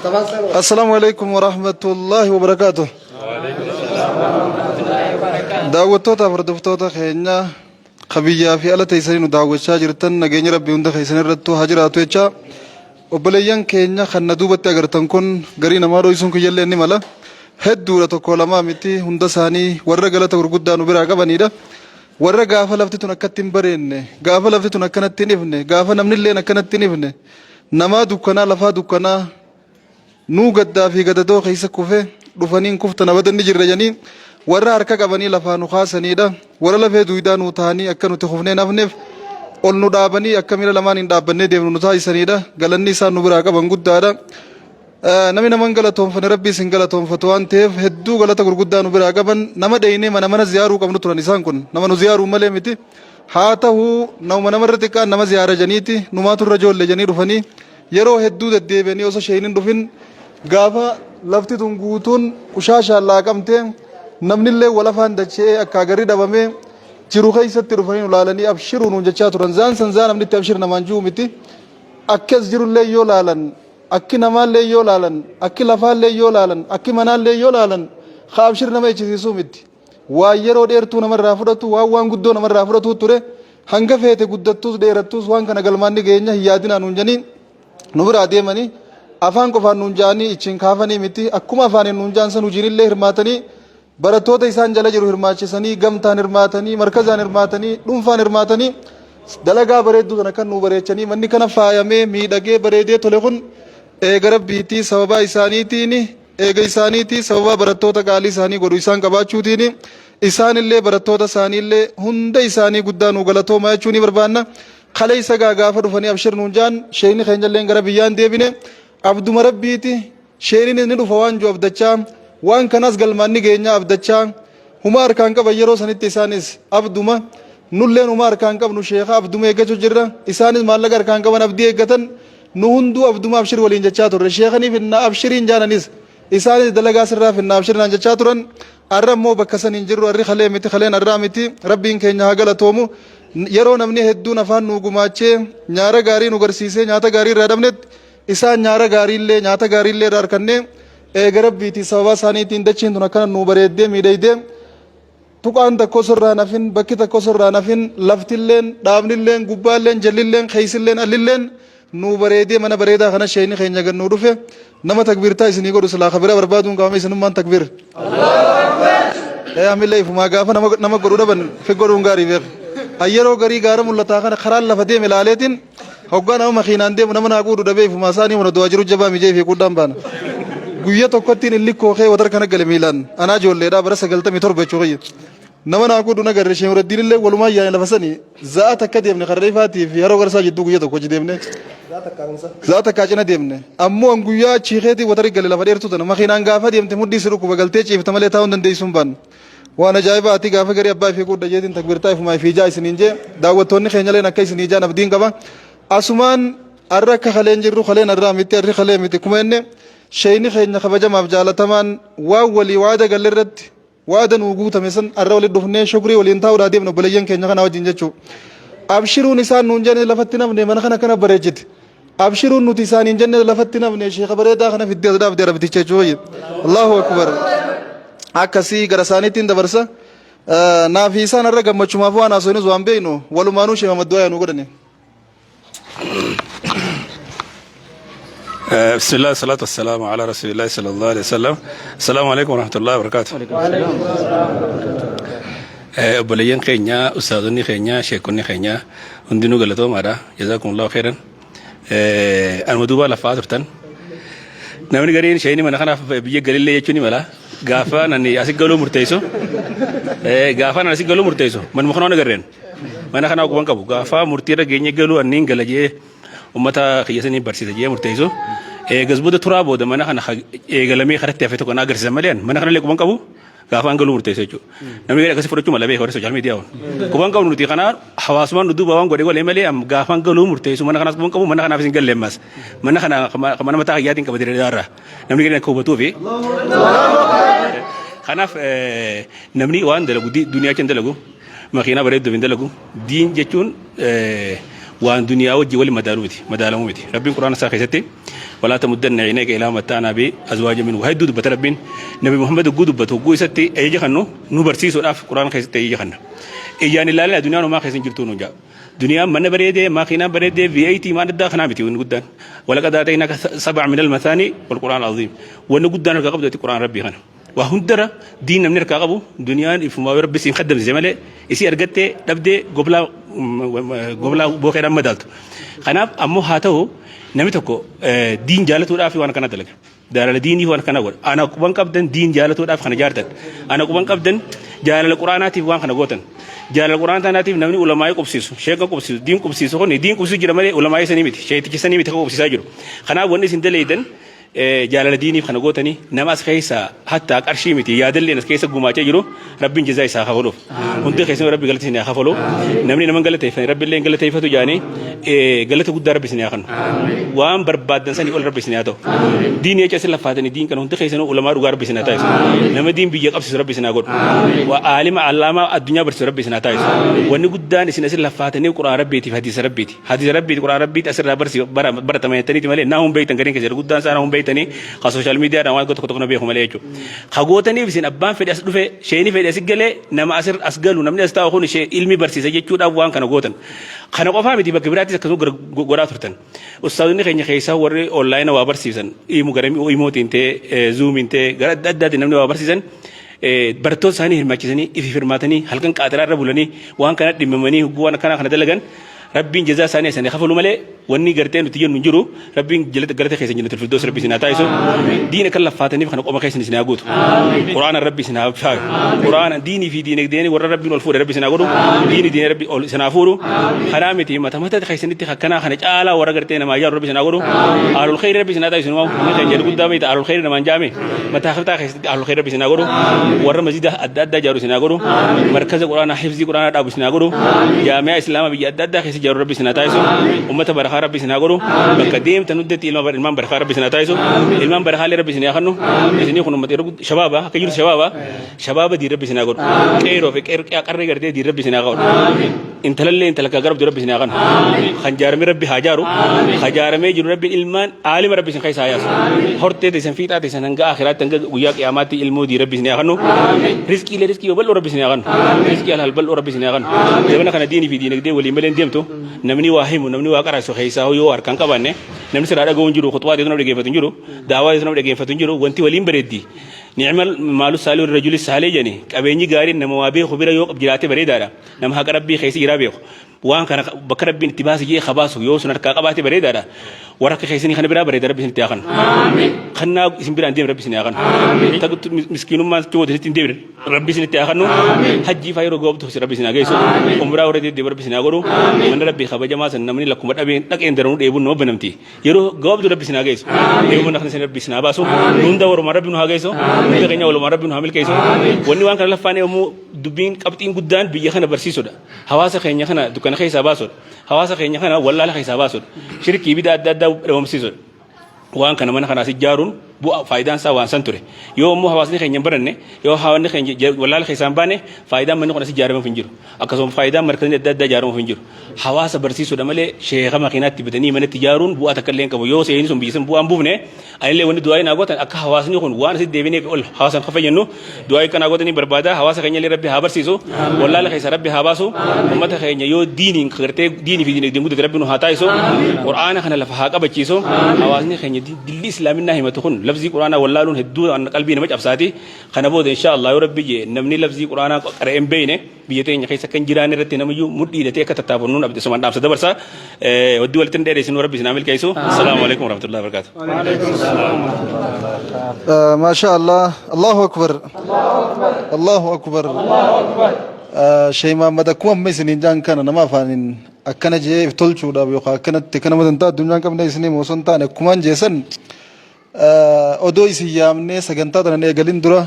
Assalaamu alaikum warahmatullaahi wabarakaatuh. Daawwattoota hordoftoota keenya ka biyyaa fi ala teessanii nu daawwachaa jirtan, nageenya Rabbii hunda keessan irrattuu haa jiraatu jecha, obboleeyyan keenya kan na duubatti agartan kun garii namaa dhoysuun kiyyallee ni mala. Hedduudha, tokko lamaa miti, hunda isaanii warra galata gurguddaa nu biraa qabanidha. Warra gaafa lafti tun akkatti hin bareenne, gaafa lafti tun akkanatti hin ifne, gaafa namnilleen akkanatti hin ifne, namaa dukkanaa, lafaa dukkanaa, nuu gaddaa fi gadadoo keessa kufe dhufanii kuftan abadan ni jirra jedhanii warra harka qabanii lafaa nu kaasaniidha. Warra lafee duwidaa nuu ta'anii akka nuti kufnee nafneef ol nu dhaabanii akka miila lamaan hin dhaabbannee deemnu nu taasisaniidha. Galanni isaan nu biraa qaban guddaadha. Namni nama hin galatoonfanne Rabbi isin galatoonfatu waan ta'eef, hedduu galata gurguddaa nu biraa qaban. Nama dheeynee mana mana ziyaaruu qabnu turan isaan kun, nama nu ziyaaruu malee miti. Haa ta'u, nama namarra xiqqaan nama ziyaara janiiti, numaatu irra ijoollee janii dhufanii yeroo hedduu deddeebi'anii osoo sheeyniin dhufin, gaafa lafti tun guutuun qushaashaan laaqamtee, namnillee walafaan dacha'ee akka agarri dhabamee jiru keessatti dhufanii nu laalanii abshiruu nuun jechaa turan. Zaan san zaa namni itti abshir namaan jiru miti. Akkas jirullee yoo laalan, akki namaallee yoo laalan, akki lafaallee yoo laalan, akki manaallee yoo laalan, ka abshir nama echisiisuu miti. Waan yeroo dheertuu namarraa fudhatu, waan waan guddoo namarraa fudhatu ture. Hanga feete guddattuus dheerattuus, waan kana galmaan ni geenya hin yaadinaa nuun janii nu biraa deemanii, afaan qofaan nuun ja'anii ichiin kaafanii miti. Akkuma afaaniin nuun ja'an san hojiinillee hirmaatanii, barattoota isaan jala jiru hirmaachisanii, gamtaan hirmaatanii, markazaan hirmaatanii, dhuunfaan hirmaatanii, dalagaa bareedduu sana kan nuu bareechanii, manni kana faayamee miidhagee bareedee tole kun eega Rabbiitii sababaa isaaniitiin, eega isaaniitii sababaa barattoota qaalii isaanii godhu isaan qabaachuutiin, isaanillee barattoota isaaniillee hunda isaanii guddaa nuu galatoomaa jechuu ni barbaanna. Kaleessa gaa gaafa dhufanii abshir nuun jaan, sheekni keenyallee gara biyyaan deebine, abduma Rabbiiti sheeninis ni dhufa waan jiru abdachaa, waan kanas galmaan ni geenya abdachaa, humaa harkaan qaban yeroo sanitti. Isaanis abduma, nulleen humaa harkaan qabnu, sheeka abduma eeggachuu jirra. Isaanis maallaqa harkaan qaban, abdii eeggatan. Nu hunduu abduma abshir waliin jechaa turre. Sheekaniif inna abshiriin jaananis, isaanis dalagaa sirraa finna abshir naan jechaa turan. Arra immoo bakka san hin jirru. Arri kalee miti, kaleen arraa miti. Rabbiin keenya haa galatoomu. Yeroo namni hedduun afaan nu gumaachee nyaara gaarii nu garsiisee nyaata gaarii irraa dhabnetti, isaan nyaara gaariillee nyaata gaariillee irraa harkannee, eega Rabbiitii sababaa isaaniitiin dachiin tun akkana nuu bareeddee miidhagdee, tuqaan takko sirraa nafin, bakki takko sirraa nafin, laftilleen, dhaabnilleen, gubbaalleen, jallilleen, keessilleen, allilleen nuu bareedee, mana bareedaa kana sheeyni keenya gad nuu dhufe. Nama takbiirtaa isinii godhu silaa kabira barbaaduun qabame, isinummaan takbiir. Ee, amillee ifumaa gaafa nama nama godhu dhaban fi godhuun gaarii beek. Yeroo garii gaara mul'ataa kana karaan lafa deeme ilaaleetiin, hoggaa nama makiinaan deemu nama naa quudhu dhabee, ifumaa isaanii mana du'aa jiru jabaa mijee fi quudhaan baana. Guyya tokkottiin illi kookee watar kana gale miilaan, anaa ijoolleedhaa, bara 97 jechuu kiyya. Nama naa quudhu nagarre. Sheekh Nuraddiin illee walumaan yaane lafa sanii za'a takka deemne, karra ifaatii fi haroo garsaa jidduu guyya tokko hojii deemne. Za'a takkaa cina deemne. Ammoo an guyyaa achii keetii watari gale lafa dheertuu tana makiinaan gaafa deemte mudhii si dhukkuba, galtee ciifta malee taa'uu hin dandeessu hin baanne. Waan ajaa'ibaati. Gaafa garii abbaa ifii quudha jeetiin takbiirtaa ifumaa ifii ijaa isiniin jee, daawwattoonni keenyaleen akka isinii ijaan abdiin qaba. Asumaan arra akka kaleen jirru, kaleen arraa miti, arri kalee miti. Kuma inni sheeyni keenya kabajamaaf jaalatamaan waan walii waada galle irratti waada nuu guutame san arra walitti dhufnee shukrii waliin taa'uudhaa deemna obboleeyyan keenya kana wajjin jechuu. Abshiruun isaan nuun jenne lafatti nafne, mana kana kana bareechite. Abshiruun nuti isaaniin jenne lafatti nafne, sheeka bareedaa kana fiddee as dhaabde Rabiticha jechuu. Allahu akbar. Akkasii gara isaaniittiin dabarsa. Naafi isaan har'a gammachumaaf waan haasofnus waan beeknu, walumaanuu sheema maddu'aa nu godhani. بسم الله، والصلاة والسلام على رسول الله صلى الله عليه وسلم. السلام عليكم ورحمة الله وبركاته. Obboleeyyan keenya, ustaazonni keenya, sheekonni keenya hundinuu galatoomaadha. جزاكم الله خيرا. Anuma duuba lafaa turtan. Namni gariin sheeyni mana kanaaf biyya galillee jechuun ni mala. Gaafa nani asi galuu murteessu, gaafa nani asi galuu murteessu manuma kana waan agarreen. Mana kanaa quban qabu. Gaafa murtii irra geenye galuu anniin gala jee ummata kiyya sanii barsiisa jee murteessu. Eegas booda turaa booda mana kana eegalamee karatti hafe tokko na agarsiisa malee mana kanallee quban qabu, gaafa an galuu murteessu jechuudha. Namni gadi akkasii fudhachuu mala beeka warri social media kun. Quban qabnu nuti kana, hawaasummaan nu duuba waan godhe godhe malee, gaafa an galuu murteessu mana kanaas quban qabu, mana kanaafis hin galle ammas. Mana kana mana mataa kiyyaatiin qabatee irraa namni gadi akka hubatuufi. Kanaaf namni waan dalagu duniyaa hin dalagu, makiinaa bareedduu hin dalagu. Diin jechuun waan duniyaa wajjin waliin madaaluu miti, madaalamuu miti. Rabbiin Quraana isaa keessatti Walaa tamuddanna aynayka ilaa maa matta'naa bihi azwaajan minhum. Waa hedduu dubbata Rabbiin. Nabi Muhammad hogguu dubbatu hogguu isatti ajaja kannu nu barsiisuudhaaf Qur'aana keessatti ajaja kanna. Ijaan hin laalina addunyaan homaa keessa hin jirtuu nuun ja'a. Duniyaan mana bareedee, makiinaa bareedee, V8 maal addaa kanaa miti wanni guddaan. Walaqad aataynaka sab'a minal mathaani wal Qur'aan aziim. Wanni guddaan harkaa qabdu ati Qur'aan Rabbii kana. Waa hundara diin namni harkaa qabu duniyaan ifumaa Rabbi siin kaddamsise malee isii argattee dhabdee goblaa goblaa bookeedhaan madaaltu. Kanaaf ammoo haa ta'u namni tokko diin jaalatuudhaaf waan akkana dalaga. Jaalala diinii waan kana godha. Ana quban qabdan diin jaalatuudhaaf kana jaartan. Ana quban qabdan jaalala quraanaatiif waan kana gootan. Jaalala quraana tanaatiif namni ulamaa'ii qubsiisu, sheeka qubsiisu, diin qubsiisu kun diin qubsiisu jira malee ulamaa'ii sanii miti, sheeticha sanii miti kan qubsiisaa jiru. Kanaaf wanni isin daleeydan jaalala diiniif kana gootanii nama as keessa hattaa qarshii miti yaadalleen as keessa gumaachaa jiru rabbiin jazaa isaa kafaluuf. Hundi keessan rabbi galata isin haa kafalu. Namni nama galateeffate rabbi illee galateeffatu jaanii galata guddaa rabbi isin haa kennu. Waan barbaaddan sanii ol rabbi isin haa ta'u. Diin jecha isin laffaatanii diin kana hundi keessanuu ulamaa dhugaa rabbi isin haa taasisu. Nama diin biyya qabsiisu rabbi isin haa godhu. Waa aalima allaamaa addunyaa barsiisu rabbi isin haa taasisu. Wanni guddaan isin asin laffaatanii quraan rabbiitiif hadiisa rabbiiti. Hadiisa rabbiiti quraan rabbiiti asirraa baratama jettaniiti malee naa hun beektan gariin keessan guddaan isaa naa hun beektanii ka sooshaal miidiyaadhaan waan tokko tokko na beeku malee jechuudha. Ka gootaniif isin abbaan fedhe as dhufe sheeni fedhe asi galee nama asir as galu namni as taa'u kun ishee ilmi barsiisa jechuudhaaf waan kana gootan. Kana qofaa miti bakka biraattis akkasuma godhaa turtan. Ustaazonni keenya keessaa warri onlaayina waa barsiisan imu gara imootiin ta'e zuumiin ta'e gara adda addaatiin namni waa barsiisan barattoota isaanii hirmaachisanii ifi hirmaatanii halkan qaaxiraa irra bulanii waan kana dhimmamanii hogguu waan akkanaa kana dalagan Rabbiin jazaa isaanii isanii kafalu malee wanni gartee nuti jennu hin jiru. Rabbiin galata keessan jannatul firdaus Rabbi isin haa taasisu. Diina kan laffaataniif kana qoma keessan isin haa guutu. Qur'aana Rabbi isin haa faayu. Qur'aana diinii fi diinagdeen warra Rabbiin ol fuudhe Rabbi isin haa godhu. Diini diina Rabbi ol isin haa fuudhu. Kanaa miti mata mata keessanitti akkanaa kana caalaa warra gartee namaa ijaaru Rabbi isin haa godhu. Aalul kheyri Rabbi isin haa taasisu. Namni keenya jedhu guddaa beekta aalul kheyri namaan jaame. Mataa kiftaa keessatti ahlul khayr rabbi isin haa godhu. Warra masjida adda addaa ijaaru isin haa godhu. Markaza quraanaa hifzii quraanaa dhaabu isin haa godhu. Jaami'aa islaamaa biyya adda addaa keessa ijaaru rabbi isin haa taasisu. Ummata barakaa rabbi isin haa godhu. Bakka deemtan hundatti ilma ilmaan barakaa rabbi isin haa taasisu. Ilmaan barakaallee rabbi isin haa kennu. Isinii kun ummata yeroo shabaaba akka jiru shabaaba. Shabaaba diin rabbi isin haa godhu. Qeeroo fi qarree gartee diin rabbi isin haa godhu. Intalallee intala kan garabdu rabbi isin haa kanu. Kan jaarame rabbi haa jaaru. Kan jaaramee jiru rabbiin ilmaan aalima rabbi isin keessa haa yaasu. Hortee teessan fiixaa teessan hanga akhiraatti hanga guyyaa qiyaamaatti ilmoo dii rabbi isin haa kanu. Rizqiilee rizqii bal'oo rabbi isin haa kanu. Rizqii halal bal'oo rabbi isin haa kanu. Zamana kana diinii fi diinagdee waliin malee hin deemtu. Namni waa himu namni waa qaraasu keessaa yoo harkaan qabaanne namni sirraa dhaga'u hin jiru khuxbaa teessu nama dhaggeeffatu hin jiru daawaa teessu nama dhaggeeffatu hin jiru wanti waliin bareeddi. Ni'mal maalu saalih rajuli saalih jedhani qabeenyi gaariin nama waa beeku bira yoo jiraate bareedaadha. Nama haqa Rabbii keessa jiraa beeku. Waan kana bakka Rabbiin itti baase jee kabaasu yoo sun harkaa qabaate bareedaadha. Warra akka keessanii kana biraa bareeda Rabbi isinitti haa kennu. Kannaa isin biraan deemne Rabbi isin haa kennu. Taguttu miskiinummaan sitti woote sitti hin deemne Rabbi isinitti haa kennu. Hajjii faa yeroo gabaabdu Rabbi isin haa geessu. Umraa warra deddeebi'u Rabbi isin haa godhu. Mana Rabbii kabajamaa san namni lakkuma dhabeen dhaqeen daranuu dheebuun nama banamti. Yeroo gabaabdu Rabbi isin haa geessu. Yeroo mana kana Rabbi isin haa baasu. Nu hunda walumaan Rabbi nu haa geessu. Hunda keenya walumaan Rabbi nu haa milkeessu. Wanni waan kana laffaanee immoo dubbiin qabxiin guddaan biyya kana barsiisudha. Hawaasa keenya kana dukkana keessaa baasudha. Hawaasa keenya kana wallaala keessaa baasudha. Shirkii bidaa adda addaa dhabamsiisudha. Waan kana mana kanaas ijaaruun bu'aa faayidaan isaa waan san ture. Yoo immoo hawaasni keenya hin baranne, yoo hawaasni keenya wallaala keessaa hin baane, faayidaan manni kun as ijaaramuuf hin jiru. Akkasuma faayidaan markazni adda addaa ijaaramuuf hin jiru. Hawaasa barsiisuudha malee sheeka makiinaatti bitanii manatti ijaaruun bu'aa takka illee hin qabu. Yoo seeyni sun biyya san bu'aa hin buufne, anillee wanni du'aa naa gootan akka hawaasni kun waan asitti deebineef ol hawaasan kan fayyadnu du'aa akka naa gootanii barbaada. Hawaasa keenya illee Rabbi haa barsiisu. Wallaala keessa Rabbi haa baasu. Ummata keenya yoo diiniin gartee diinii fi diinagdeen guddate Rabbi nu haa taasisu. Qur'aana kana lafa haa qabachiisu. Hawaasni keenya dilli islaaminaa himatu kun lafzii qur'aanaa wallaaluun hedduu qalbii nama cabsaati. Kana booda inshaa Allah yoo Rabbi jee namni lafzii qur'aanaa qara'ee hin beekne biyya teenya keessa kan jiraanne irratti namiyyuu mudhii hidhatee akka tattaafannuun abdi sumaan dhaamsa dabarsa. Waddii walitti hin dheeressinuu Rabbi isin haa milkeessu. Assalaamu alaikum warahmatullahi wabarakatuh. Maashaa Allah. Allahu Akbar. Allahu Akbar. Sheey Mahammad akkuma amma isiniin jaan kana nama afaaniin akkana jee if tolchuudhaaf yookaan akkanatti akka nama dantaa addunyaan qabne isinii osoo hin taane akkumaan jeessan odoo isin yaamnee sagantaa tanan eegalin dura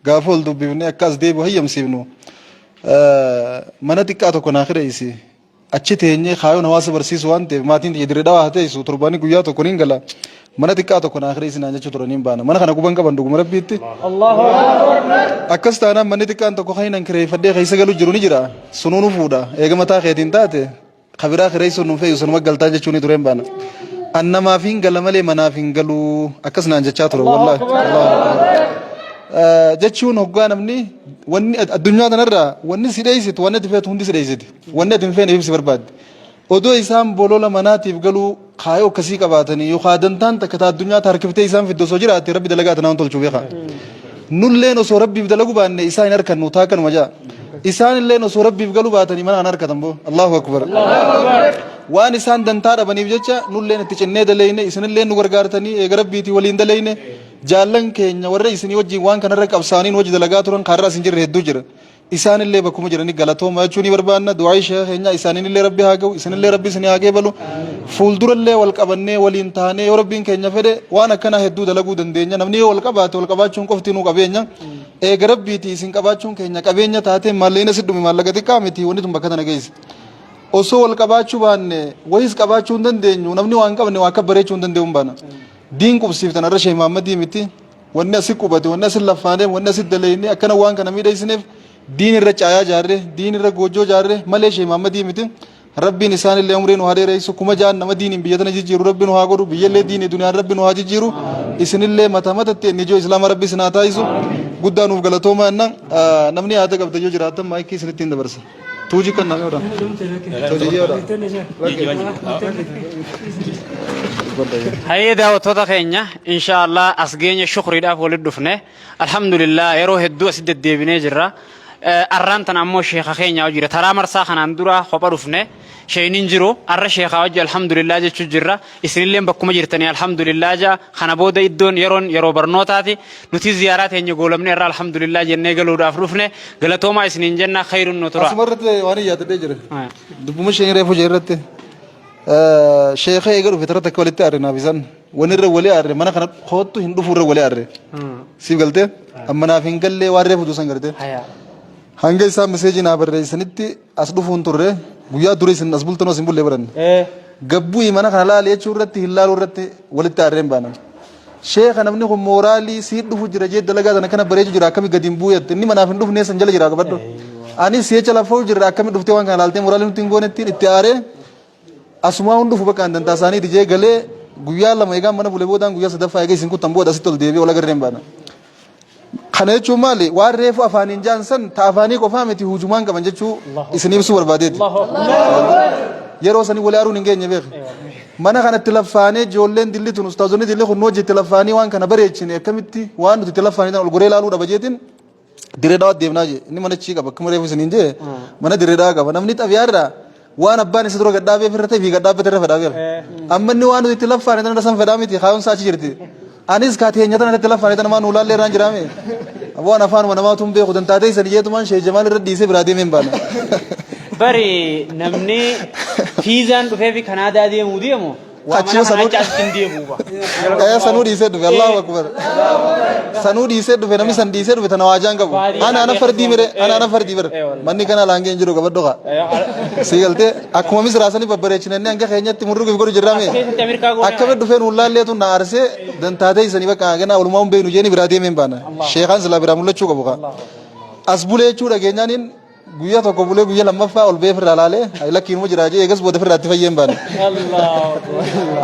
gaafa ol dubbifnee akka as deebi'u hayyamsiifnu mana xiqqaa tokko naa kireessi. Achi teenyee kaayoon hawaasa barsiisu waan ta'eef maatiin tiyya dirree dhawaa haa teessu torbaanii guyyaa tokko niin gala. Mana xiqqaa tokko naa kireessi naan jechuu turaniin baana. Mana kana quban qaban dhuguma rabbiitti. Akkas taanaan manni xiqqaan tokko kan hin kireeffadhee keessa galu jiru ni jira. Sunuu nu fuudha. Eega mataa keetiin taate kabiraa kireessuun nu feeyu sanuma galtaa jechuu ni tureen baana. An namaaf hin gala malee manaaf hin galu akkas naan jechaa ture wallaahi. Jechuun hoggaa namni wanni addunyaa tanarraa wanni si dheeysitu wanni ati feetu hundi si dheeysiti. Wanni ati hin feene if si barbaaddi. Odoo isaan bolola manaatiif galuu kaayoo akkasii qabaatanii yookaan dantaan takka ta addunyaa ta harkiftee isaan fidde osoo jiraatte rabbi dalagaa tanaan tolchuu beeka. Nulleen osoo rabbiif dalagu baanne isaan hin harkannu taa kanuma ja'a. Isaan illeen osoo rabbiif galuu baatanii mana kana harkatan boo. Allahu akbar. Waan isaan dantaa dhabaniif jecha nulleen itti cinnee daleyne isinilleen nu gargaartanii eega rabbiitii waliin daleyne jaallan keenya warra isinii wajjin waan kanarra qabsaanii nu wajji dalagaa turan kaarraa isin jirre hedduu jira. Isaanillee bakkuma jiranii galatooma jechuu ni barbaanna. Du'aa'ii sheekha keenyaa isaaniinillee rabbi haa ga'u, isinillee rabbi isinii haa qeebalu. Fuuldurallee wal qabannee waliin taanee yoo rabbiin keenya fedhe waan akkanaa hedduu dalaguu dandeenya. Namni yoo wal qabaate wal qabaachuun qofti nuu qabeenya. Eega rabbiitii isin qabaachuun keenya qabeenya taatee maallaqni asi dhume maallaqa xiqqaa miti wanni tun bakka tana geesse. Osoo wal qabaachuu baanne wayiis qabaachuu hin dandeenyu namni waan qabne waa akka bareechuu hin danda'u hin baana. Diin qubsiiftan har'a Sheekh Mahammadii miti. Wanni asi qubate, wanni asi laffaaneef, wanni asi daleeyne akkana waan kana miidhaysineef diin irra caayaa jaarre, diin irra goojjoo jaarre malee Sheekh Mahammadii miti. Rabbiin isaanillee umrii nu haa dheereysu 6000 nama diiniin biyya tana jijjiiru rabbi nu haa godhu biyyallee diinii duniyaan rabbi nu haa jijjiiru isinillee mata matatti inni ijoo islaama rabbi isin haa taasisu guddaa nuuf galatoomaa jenna namni yaada qabda yoo jiraattan maayikii isinitti hin dabarsa. Tuuji kan nama yoodha. Tuuji yoodha. Hayyee daawwattoota keenya insha Allah as geenya shukriidhaaf walitti dhufne alhamdulillah yeroo hedduu asi deddeebinee jirra. Arraan tana ammoo sheekha keenya hojii jira taraa marsaa kanaan dura kopha dhufne sheeyniin jiru arra sheekhaa hojii alhamdulillah jechuu jirra isinilleen bakkuma jirtanii alhamdulillah ja'a kana booda iddoon yeroon yeroo barnootaati Nuti ziyaaraa teenya goolabne irraa alhamdulillah jennee galuudhaaf dhufne galatoomaa isiniin jenna khayrun nu tura. Asuma irratti waan hin yaadadhee jira. Dubbuma isheen reefu jee irratti sheekha eega dhufe tara takka walitti aarre naaf isaan wani irra walii aarre mana kana koottu hin dhufu irra walii aarre. Siif galtee amma naaf hin gallee waan reefu duusan gartee. Hanga isaan meseejii naa barreessanitti as dhufuun turre guyyaa dura isin as bultanoo as hin bullee baranne. Gabbu'ii mana kana laali jechuu irratti hin laaluu irratti walitti aarreen baana. Sheekha namni kun mooraalii sii dhufu jira jee dalagaa tana kana bareechu jira akkami gadi hin bu'u inni manaaf hin dhufnee san jala jira qabadhu. Anis si'echa lafoo jira akkami dhuftee waan kana laaltee mooraalii nutti hin goonettiin itti aaree asumaa hin dhufu bakka dantaa isaanii dijee galee guyyaa 2 eegaan mana bule boodaan guyyaa sadaffaa eega isin kuttan booda asitti ol deebi'ee ol agarreen baana. Kana jechuun maali? Waan reefu afaaniin jaan san ta afaanii qofaa miti hujumaan qaban jechuu isin ibsuu barbaadeeti. Yeroo sanii wali aruun hin geenye beeki. Mana kanatti laffaanee ijoolleen dilli tun ustaazonni dilli kun nu hojii itti laffaanii waan kana bareechine akkamitti waan nuti itti laffaanii tan ol goree ilaaluu dhaba jeetiin dirree dhawaa deemnaa jee. Inni mana chii qaba akkuma reefu isiniin jee mana dirree dhawaa qaba. Namni xabiyaarraa Waan abbaan isa dura gad dhaabeef irra ta'e fi gad dhaabbate irra fedhaa beeka. Amma inni waan nuti itti laffaane tana irra san fedhaa miti kaayoon isaa achi jirti. Anis kaa teenya tana irratti laffaane tana maa nuu laallee irraan jiraame. Waan afaanuma namaatu hin beeku dantaatee isan jeetumaan Sheekh Jamaal irra dhiisee biraa deemee hin baana. Bari namni fiizaan dhufee fi Kanaadaa deemuu deemu Waa Achi mana sanuu kana achi hin deebi'u ba. Ee sanuu dhiisee dhufe Allahu akbar. Sanuu dhiisee dhufe namni san dhiisee dhufe tana waajaan qabu. Baadiyyaa Ana ana fardii mire ana ana fardii bara. Ee wallahi. Manni kana laangee hin jiru qabadhu kaa. Si galtee akkuma misraa sanii babbareechinannee hanga keenyatti murruqiif godhu jirra mee. As keessatti Ameerikaa goonee Akkami dhufee nuun laalleetu na aarsee dantaatee isanii bakka ganaa walumaa hin beeknu jeeni biraa deemee hin baana. Sheekaan silaa biraa mul'achuu qabu kaa. As bulee jechuu dhageenyaaniin Guyyaa tokko bulee guyyaa lammaffaa ol ba'ee firraa laalee hayi lakki inuma jiraa jee eegas booda firraa itti fayyee hin baane.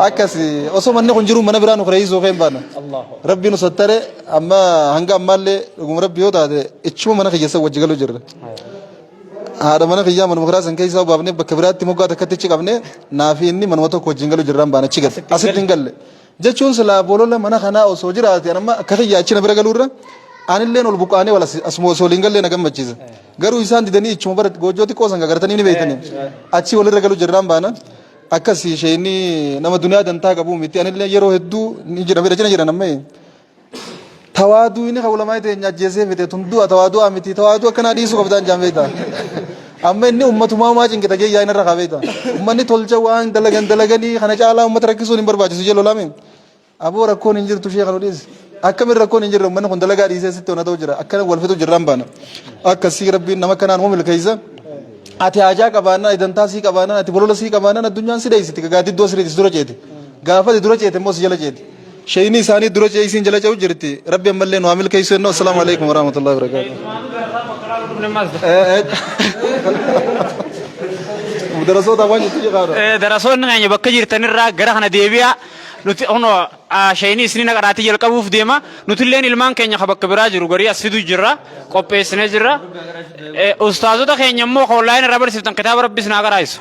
Akkas osoo manni kun jiru mana biraa nu kireessuu hin baane. Rabbi nu sattare amma hanga ammaallee dhuguma rabbi yoo taate ichuma mana kiyya san wajji galu jirra. Haadha mana kiyyaa manuma kiraa san keessaa baafnee bakka biraatti moggaa takkatti achi qabne naa fi inni manuma tokko wajjin galu jirraan baane achi galle. Asitti hin galle. Jechuun silaa bolola mana kanaa osoo jiraate an amma akka kiyya achi na bira galuurra anilleen ol buqqaanee wal asuma osoo waliin gallee na gammachiisa. Garuu isaan didanii ichuma bara goojjoo xiqqoo san gagartanii ni beektanii. Achi walirra galu jirraan baana. Akkasii isheenni nama duniyaa dantaa qabu miti anillee yeroo hedduu ni jira bira cina jiran amma. Tawaaduu inni kan ulamaa teenya ajjeesee fixe tun du'a tawaadu'aa miti tawaaduu akkanaa dhiisuu qabdaan jaan beektaa. Amma inni ummatumaa umaa cinqita jee yaa'in irra kaa beektaa. Ummanni tolcha waan dalagan dalaganii kana caalaa ummata rakkisuun hin barbaachisu jee lolaame. Aboo rakkoon hin jirtu sheekha nu dhiisi. Akkamiin rakkoon hin jirre ummanni kun dalagaa dhiisee sitti ona ta'u jira akkana wal fixu jirraan baana. Akkasii rabbiin nama kanaan uma milkeessa. Ati haajaa qabaannaan ati dantaa sii qabaannaan ati bolola sii qabaannaan addunyaan si dheessiti gaadidduu asirratti si dura ceeti. Gaafa ati dura ceete immoo si jala ceeti. Sheyni isaanii dura ce'ee isiin jala ce'u jirti. Rabbi ammallee nu haa milkeessu jennu. Assalaamu alaikum warahmatullahi wabarakatuh. Darasoota waan jettu jedhaadha. Darasoonni keenya bakka jirtanirraa gara kana deebi'aa. Nuti kunoo shayini isinii naqaraatii jalqabuuf deema. Nutilleen ilmaan keenya ka bakka biraa jiru garii as fiduu jirra. Qopheessinee jirra. Ustaazota keenya immoo ka onlaayinii irraa barsiiftan kitaaba rabbi isin haa qaraa'isu.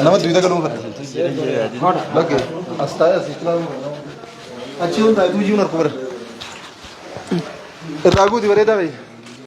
Nama duyda galuu fedha. Lakke as taa'ee as ilaalu. Achi yoon taa'e tuujiin harku bara. Irraa guuti bareedaa fayyada.